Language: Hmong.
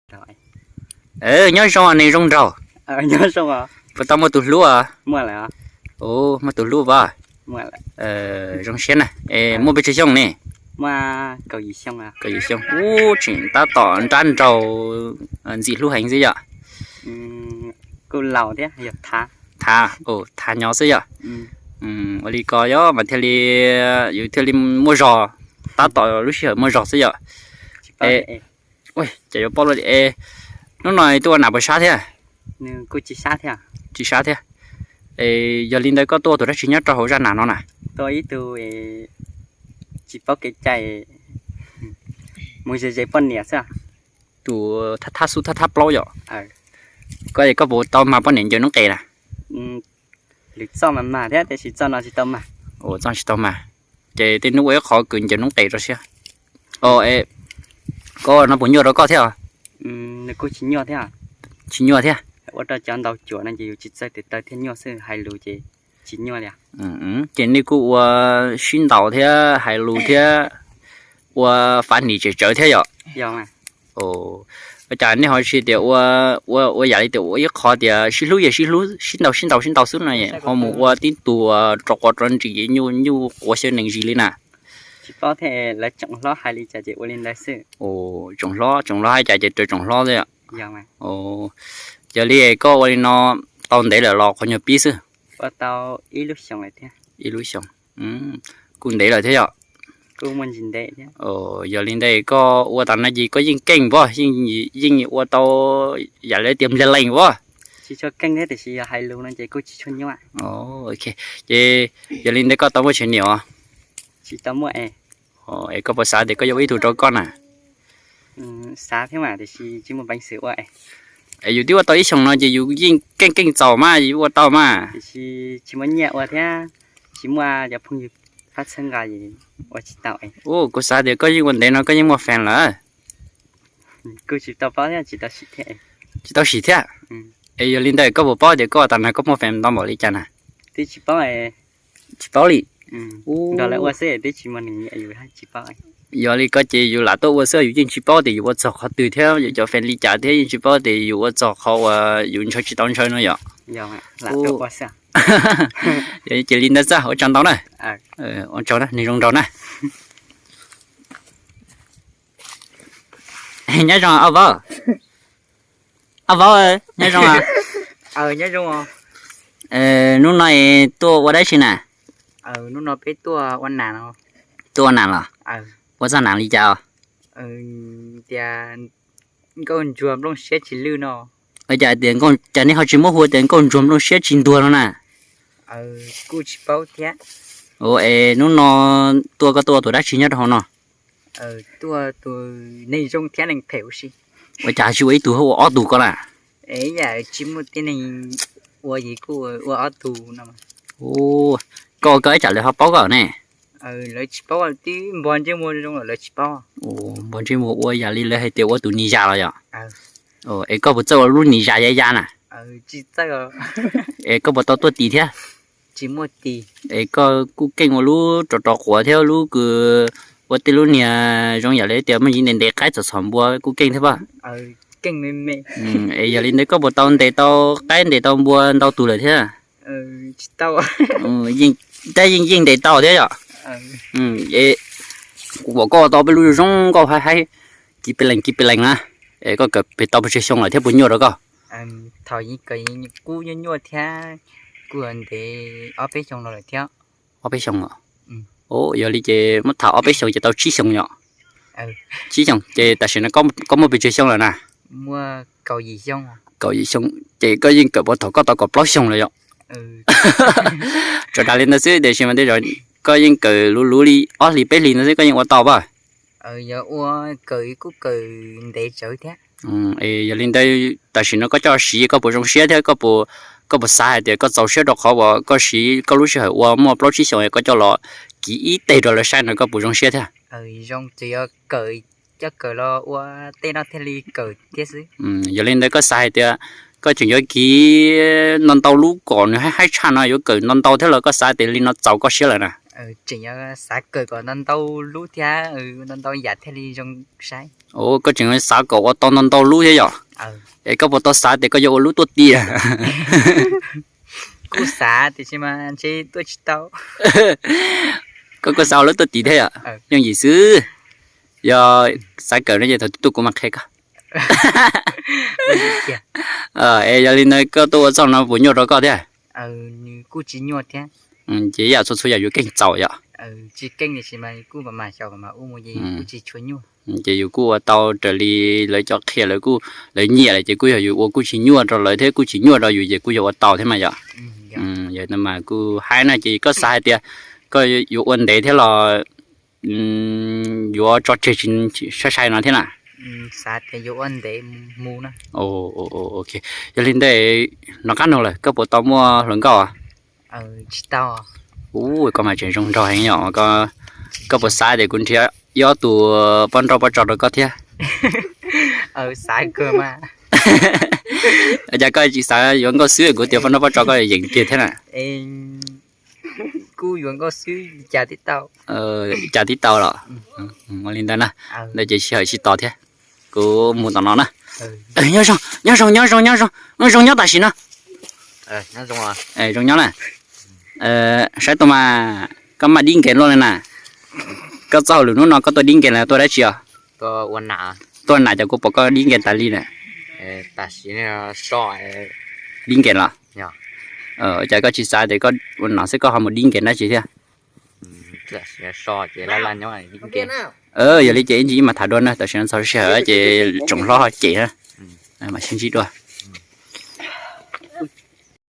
Nyob zoo neeg zoo nraug. Puas tau muaj tus hlub? Muaj tus hlub as. Zoo siab na. Muaj pes tsawg xyoo ne? Kaum yim xyoo. Ub, tseem tab tom nrab nraug, ntxim hlub heev xwb yom. Thav, thav nyob xwb yom. Ua li ko yog mas thiaj li, yus thiaj li muaj zog, tab tom lub sij hawm muaj zog xwb yom. Ces yuav paub li, hnub no tuaj ua nam puas sab thiab? Tsis sab thiab. Yog li ntawd koj tuaj ua tus dab tsi nyob rau hauv zaj nam no na? Tsis paub kev cai, mus ze ze poj niam xwb. Tus thab thab xub thab thab plaub yom. Koj, koj puas tau mag poj niam ncaws noob qes na? Lwm txoj mas mag thiab, tiam sis txoj no tsis tau mag. Txoj tsis tau mag. Ces tej hnub ua ib qho kws ncaws noob qes rau siab. Koj no puas nyuaj rau koj thiab? Kuj tsis nyuaj thiab. Tsis nyuaj thiab. Ua rau cov ntaus cuam no ces yus tsis txawj tes taw thiaj nyuaj xwb, hais lus ces tsis nyuaj li. Ces nej kuj ua sib ntaus thiab hais lus thiab ua fav nim tsem tsawv thiab yom? Ua cas nej ho tsis tias ua, ua yam li tias ua ib qho tias sib hlub, sib hlub, sib ntaus sib ntaus sib ntaus xwb no ho mus ua tib tug rov quav rov nris nyuj nyuj quav xyaw nees zis li na? Tsoom hlob, tsoom hlob hais cas ces raws tsoom hlob xwb. Yog li koj ua li no tau ntev lawm los qhov nyuag pib xwb? Ib lub xyoo. Kuj ntev lawm thiab yom? Yog li ntawd koj ua tas no ces koj yeej keej pob, yeej ua tau yam li tias npliag lees pob? Ces yog li ntawd koj tau muaj tsev niam os? Es koj puas xav tias koj yuav ua ib tug rau koj na? Es yus twb ua tau ib xyoos no ces yus yeej keej keej txaus mas yus ua tau mas. Ua, kuv xav tias koj yeej ua ntev no koj yeej muaj fans lawm. Tsis tau sim thiab. Es yog li ntawd koj puas paub tias koj ua tas no koj muaj fans ntau npaum li cas na? Tsis paub li. Yog li ko ces yus lam tuaj ua xwb yus yeej tsis paub tias yus ua txog qhov twg thiab yus cov fans li cas thiab yeej tsis paub tias yus ua txog qhov uas yus ntshaw tsis tau ntshaw no yom. Ces li ntawd xwb, ua tsaug ntau na. Ua tsaug na, neeg zoo nraug na. Nyob zoo ob vauv. Ob vauv, nyob zoo. Hnub no tuaj ua dab tsi na? Tuaj ua nas los? Ua txoj nas li cas os? Cas nej ho tsis muab hu tias nkauj ntsuag nplooj siab tsis ntuag no na? Ua es hnub no tuaj koj tuaj ua tus dab tsi nyob rau hauv no? Ua cas tsis ua ib tug ua ob tug koj na? Koj ua koj ib tsam lawv ho paub koj ne? Npog ntsej muag ua yam li lawv hais tias ua tus ni zas los yom? Es koj puas txawj ua lub ni zas ya ya na? Es koj puas tau tuaj tis thiab? Es koj kuj keej ua lub rov rov quav thiab lub kws ua tej lub niag zoo yam li tias muaj ntsis ntev ntev qaib txhom txhom npua kuj keej thiab pob? Es yog li ntawd koj puas tau ntes tau qaib ntes tau npua ntau tus lawm thiab? Tab yeej yeej ntes tau thiab yom? Kuv pom koj tau peb lub zoo zoo nkauj haib haib, ci pes lees ci pes lees na. Es koj kawm pes tau pes tsawg xyoo lawm thiab puas nyuaj rau koj? Thaum kawm kuj nyuaj nyuaj thiab, kuj ntev ob peb xyoo no lawm thiab. Ob peb xyoo os? Yog li ces muab tham ob peb xyoo ces tau tsib xyoo yom? Tsib xyoo ces tam sim no koj muaj pes tsawg xyoo lawm na? Kaum yim xyoo. Ces koj yeej kawm puag thaum koj tau kaum plaub xyoo lawm yom? Tsuas dag li ntawd xwb tiam sis mas tej zaum koj yeej kawm luv luv li ob hlis peb hlis ntawd xwb koj yeej ua tau pob? Yog ua kawm kuj kawm ntev tsawv thiab. Es yog li ntawd tam sim no koj coj siv koj puas zoo siab thiab koj puas, koj puas xav hais tias koj txaus siab rau qhov uas koj siv koj lub sij hawm ua muaj plaub tsib xyoos koj coj los kiv ib teg rau lawv saib no koj puas zoo siab thiab? Zoo, tsuas yog kawm, coj kawm los ua tej no thiaj li kawm thiab xwb. Yog li ntawd koj xav hais tias koj tseem yuav kiv ntau ntau lub kom nws haib haib tshaj no yuav kawm ntau ntau thiab los koj xav tias li no txaus koj siab lawm na? Tseem yuav xav kawm kom ntau ntau lub thiab, ntau ntau yam thiaj li zoo saib. Koj tseem xav kom ua tau ntau ntau lub thiab yom? Es koj puas tau xav tias koj yuav ua lub tuaj tis? Kuj xav tiam sis mas ntshe tuaj tsis tau. Koj kuj xav ua lub tuaj tis thiab yom? Yooj yim xwb. Yog xav kawm no ces thaum twg tuaj kuv mam qhia koj. Es yog li ntawd koj tuaj ua txoj no puas nyuaj rau koj thiab? Ces yam txhua txhua yam yus keej txaus yom? Ces yus kuj ua tau raws li lawv cov qhia, lawv kuj, lawv nyiam lawm ces kuj yog yus ua kuj tsis nyuaj rau lawv thiab kuj tsis nyuaj rau yus ces kuj yog ua tau thiab mas yom? Yog no mas kuj haib na. Ces koj xav hais tias koj yuav ua ntev thiab los yuav tso tseg sai sai no thiab na? Yog li ntawd, no qab no lawm koj puas tau muaj hluas nkauj? Ua, koj mas tseem zoo nraug heev yom. Koj puas xav tias kuv nrhiav ib ob tus poj nrauj poj tso rau koj thiab? Cas koj tsis xav yuav nkauj xwb, kuv tias poj nrauj poj tso koj yeem kiag thiab na? Cas tib tau los? Ua li ntawd na, ntawd ces sij hawm sib tos thiab. Kuv mus tom no na. Nyob zoo, nyob zoo, nyob zoo, nyob zoo, zoo nyob tam sim no. Zoo nyob na. Saib tuaj mas, koj maj dib nkees luaj li na. Koj txoj hauj lwm hnub no koj tuaj dib nkees los tuaj dab tsi os? Tuaj nas, cas kuv pom koj dib nkees tas li na. Dib nkees los? Cas koj tsis xav tias koj ua nom xwb koj ho mus dib nkees dab tsi thiab? Yog li ces ib ntsis ib mam tham dua na, tam sim no txog sij hawm ces tsoom hlob ho cem na. Mam sib ntsib dua.